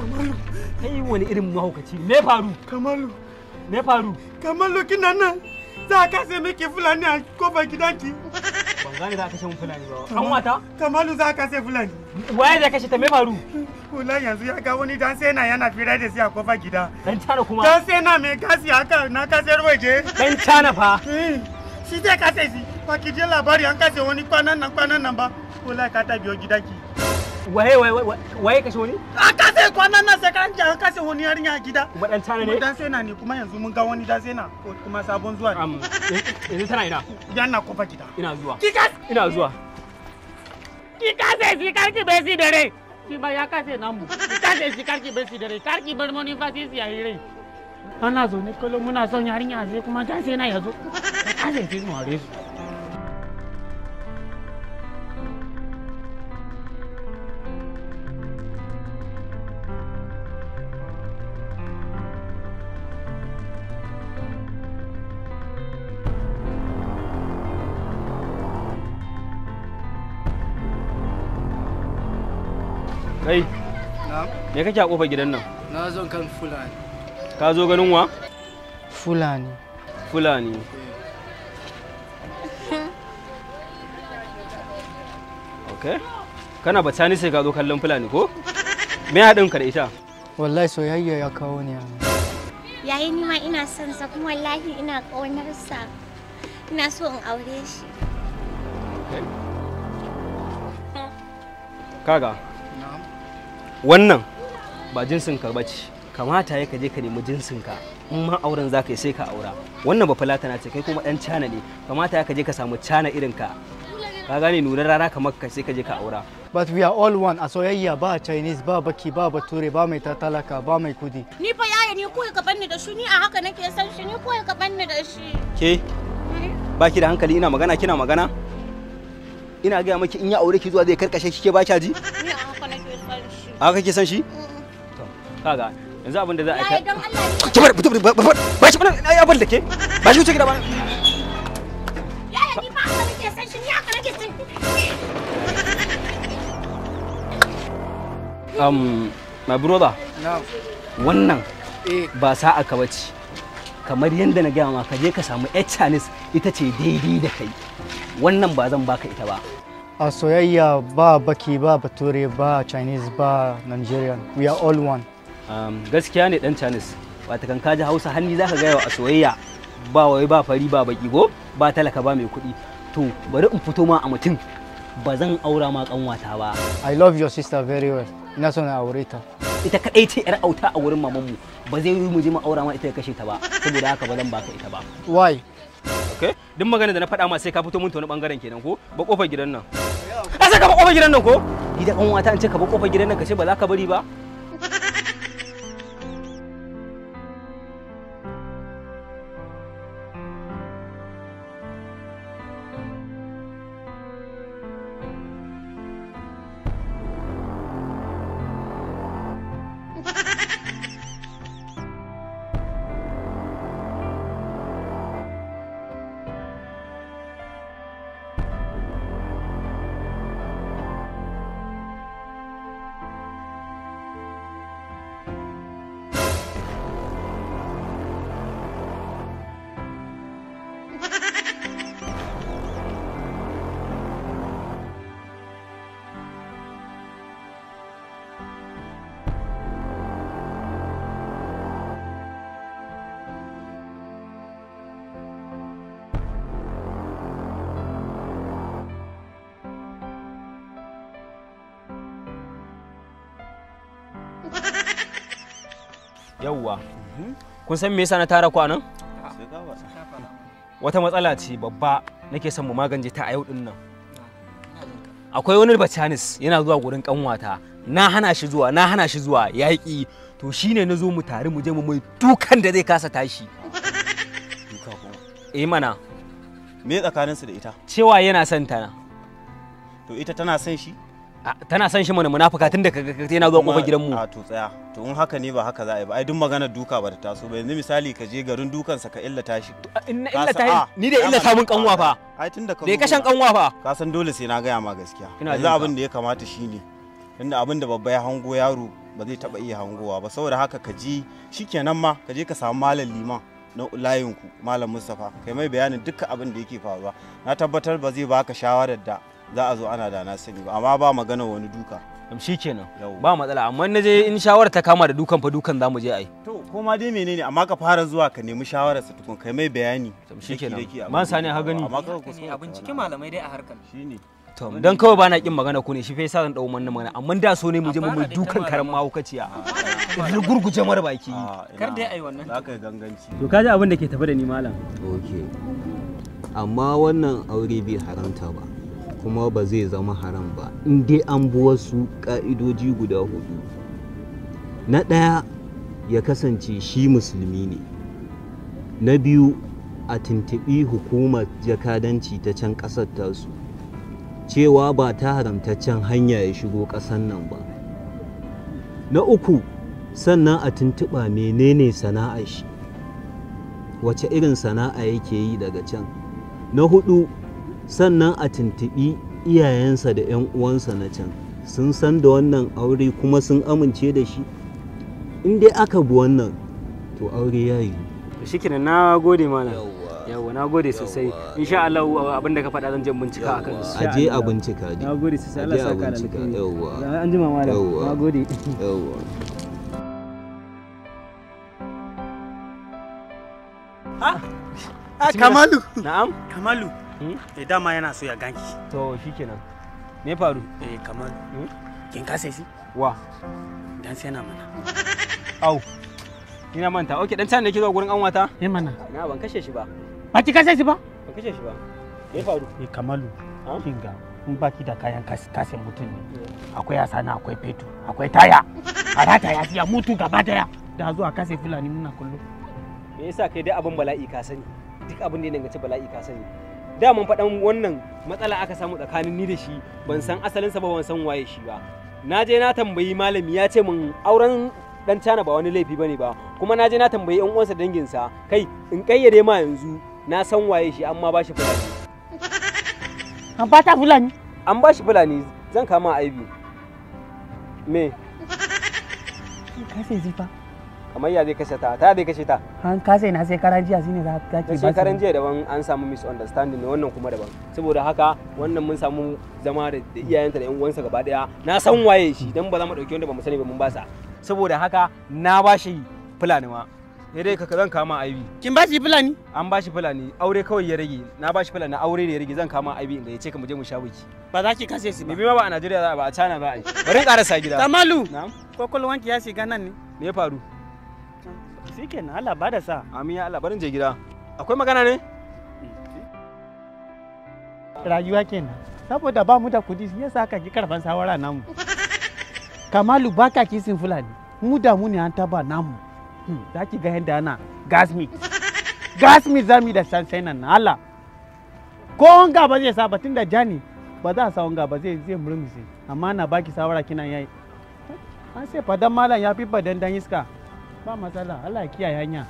Kamalu, kai wani irin mahaukaci me faru? Kamalu, me faru? Kamalu kina nan za ka sai miki Fulani a kofar gidanki. Ban gane za ka kashe mun Fulani ba. An wata? Kamalu za ka sai Fulani. Waye zai kashe ta, me faru? Wallahi yanzu ya ga wani dan sena yana fira da shi a kofar gida. Dan cana kuma? Dan sena mai gasi haka na kasar waje. Dan cana fa? Shi zai kashe shi. Ba ki je labari an kashe wani kwanan nan ba. Wallahi ka ta biyo gidanki. Waye waye waye kashe wani? An kashe kwanan nan sai kan an kashe wani yarinya a gida. Kuma dan cana ne? Dan sena ne kuma yanzu mun ga wani dan sena kuma sabon zuwa ne. Yanzu tana ina? Yana kofar gida. Ina zuwa. Ki kas Ina zuwa. Ki kashe shi karki bai shi da rai. Shi ba ya kashe namu. Ki kashe shi karki bai shi da rai. Karki bar mani fasi shi yayi rai. Ana zaune kullum muna son yarinya sai kuma dan sena ya zo. Ka kashe shi mu aure su. Kai, me kake a kofar gidan nan? Na zo kan Fulani. Ka zo ganin wa? Fulani. Fulani. Okay. Kana batani sai ka zo kallon Fulani ko? Me haɗin ka da ita? Wallahi soyayya ya kawo ni yanzu. Yayi ni ma ina son sa kuma wallahi ina ƙaunar sa. Ina so in aure shi. Okay. Kaga. Wannan ba jinsin ka bace, kamata ya kaje ka nemi jinsin ka, in ma auren za ka yi sai ka aura. Wannan ba fulatana ce, kai kuma dan cana ne, kamata ya kaje ka samu cana irin ka, ka gane nunar rana kamar ka sai ka je ka aura. But we are all one. A soyayya ba Chinese ba baki ba bature ba mai tatalaka ba mai kudi. Ni fa yaya ni koyi ka banni da shi, ni a haka nake san shi, ni koyi ka banni da shi. Ke baki da hankali, ina magana kina magana, ina gaya maki in ya aure ki zuwa zai karkashe ki, ke ba kya ji? Ni a haka nake san shi. Haka kake san shi? To, kaga yanzu abin da za a yi. Dan Allah ki bar ba shi bana ai abin da ke. Ba shi wuce gida ba. Yaya ni ba haka nake san shi, ni haka nake san. My brother. Na'am. Wannan ba sa'a ka bace. Kamar yanda na gaya ma ka je ka samu yar Chinese ita ce daidai da kai. Wannan ba zan baka ita ba. A soyayya ba baki ba bature ba Chinese ba Nigerian. We are all one. Gaskiya ne dan Chinese. Wata kan kaji Hausa hanni zaka gaya wa a soyayya ba wai ba fari ba baki go ba talaka ba mai kuɗi. To bari in fito ma a mutum, ba zan aura ma kanwata ba. I love your sister very well. Ina son na aure ta. Ita kadai ce yar auta a wurin mamanmu, ba zai yi mu je mu aura ma ita ya kashe ta ba, saboda haka ba zan baka ita ba. Why? Okay? Duk magana da na faɗa ma sai ka fito mun ta wani bangaren kenan ko? Ba kofar gidan nan. A sai ka ba kofar gidan nan ko? Ni da kanwata an ce ka ba kofar gidan nan ka ce ba za ka bari ba. Yawwa, kun san me yasa na tara ku a nan? Wata matsala ce babba nake son mu magance ta a yau din nan. Akwai wani bacanis yana zuwa gurin kanwata, na hana shi zuwa, na hana shi zuwa, yaƙi. To shine na zo mu tare mu je mu mai dukan da zai kasa tashi. Duka kuma? Eh mana. Me tsakaninsu da ita? Cewa yana son ta. To ita tana son shi? Tana son shi mana, munafuka, tun da kaga yana zuwa kofar gidanmu. A to tsaya. To in haka ne ba haka za a yi ba. Ai duk maganar duka ba ta taso ba. Yanzu misali ka je garin dukansa ka illata shi. In na illata ni da illata mun kanwa fa. Ai tun da ka da ya kashan kanwa fa. Ka san dole sai na gaya ma gaskiya. Yanzu abin da ya kamata shine tunda abin da babba ya hango yaro ba zai taba iya hangowa ba. Saboda haka ka ji shikenan ma ka je ka samu malam liman na layinku, Malam Mustapha, kai mai bayanin dukkan abin da yake faruwa. Na tabbatar ba zai baka shawarar da za a zo ana da na sani ba, amma ba magana wani duka. Shikenan, ba matsala, amma na je in shawara ta kama da dukan fa dukan zamu je ai. To ko ma dai menene, amma ka fara zuwa ka nemi shawarar sa tukun, kai mai bayani. Shikenan, man sani ha gani. Amma ka kuskure a bincike malamai dai a harkar. Shine. To dan kawai bana kin magana ku ne, shi fa yasa zan dau wannan magana, amma da so ne mu je mu mai dukan karan mahaukaciya. Gurguje mara baki. Kar dai ai wannan. Za ka yi ganganci. To kaji abin da ke tafi da ni malam. Okay. Amma wannan aure bai haramta ba, kuma ba zai zama haram ba in dai an bi wasu ka'idoji guda hudu. Na ɗaya, ya kasance shi musulmi ne. Na biyu, a tuntuɓi hukumar jakadanci ta can ƙasar tasu cewa ba ta haramtaccen hanya ya shigo ƙasar nan ba. Na uku, sannan a tuntuɓa menene sana'ar shi, wace irin sana'a yake yi daga can. Na hudu, sannan a tuntuɓi iyayensa da 'yan uwansa na can, sun san da wannan aure kuma sun amince da shi. In dai aka bi wannan, to aure ya yi. Shikenan, na gode malam. Yawwa, na gode sosai. Insha Allah abin da ka faɗa zan je bincika akan su. A je a bincika dai. Na gode sosai, Allah saka da alkhairi. Yawwa. An jima malam. Na gode. Yawwa. Ah, Kamalu. Na'am. Kamalu. Eh, dama yana so ya ganki. To shikenan. Me faru? Eh, Kamalu. Kin kase shi? Wa? Dan sai na mana. Au. Ina manta. Okay, dan can da yake zuwa gurin anwata? Eh mana. Na ban kashe shi ba. Ba ki kashe shi ba? Ban kashe shi ba. Me faru? Eh, Kamalu. Kin ga in baki da kayan kase mutum ne. Akwai asana, akwai fetur, akwai taya. A rata ya siya mutu gaba daya. Da zuwa kase Fulani muna kullu. Me yasa kai dai abin bala'i ka sani? Duk abin da ya danganci bala'i ka sani. Da mun faɗan wannan matsala aka samu tsakanin ni da shi, ban san asalinsa ba, ban san waye shi ba. Na je na tambayi malami ya ce min auren dan cana ba wani laifi bane ba, kuma na je na tambayi yan uwansa danginsa, kai in kayyade ma yanzu na san waye shi, amma ba shi Fulani. An ba ta Fulani? An ba shi Fulani, zan kama aibi. Me? Kase zifa. Kamar ya zai kashe ta, ta zai kashe ta. An kase na sai karan jiya shine za ka ki ba. Shekaran jiya daban an samu misunderstanding ne, wannan kuma daban. Saboda haka wannan mun samu zama da iyayenta da yan uwansa gaba daya. Na san waye shi, dan ba za mu dauki wanda ba mu sani ba mun ba sa. Saboda haka na ba shi Fulani ma. Sai dai kaka zan kama aibi. Kin ba shi Fulani? An ba shi Fulani, aure kawai ya rage. Na ba shi Fulani, aure ne ya rage, zan kama aibi in gayyace ka mu je mu sha biki. Ba za ki kashe shi ba. Bibi ma ba a Najeriya za a ba, a China za a yi. Bari in karasa gida. Kamalu. Na'am. Kwakwalwanki ya shiga nan ne. Me ya faru? Shikenan, Allah ba da sa. Amin ya Allah, barin je gida. Akwai magana ne? Rayuwa kenan. Saboda ba mu da kudi shi yasa aka ki karban sawara namu. Kamalu ba ka kisin Fulani. Mu da mu ne an taba namu. Za ki ga yadda ana gas meat. Gas meat za mu yi da sansainan na Allah. Ko wanga ba zai sa ba tun da jani ba za a sa wanga ba zai murmushi. Amma na baki sawara kina yayi. An sai fadan malam ya fi fadan dan iska. Ba matsala, Allah ya kiyaye hanya.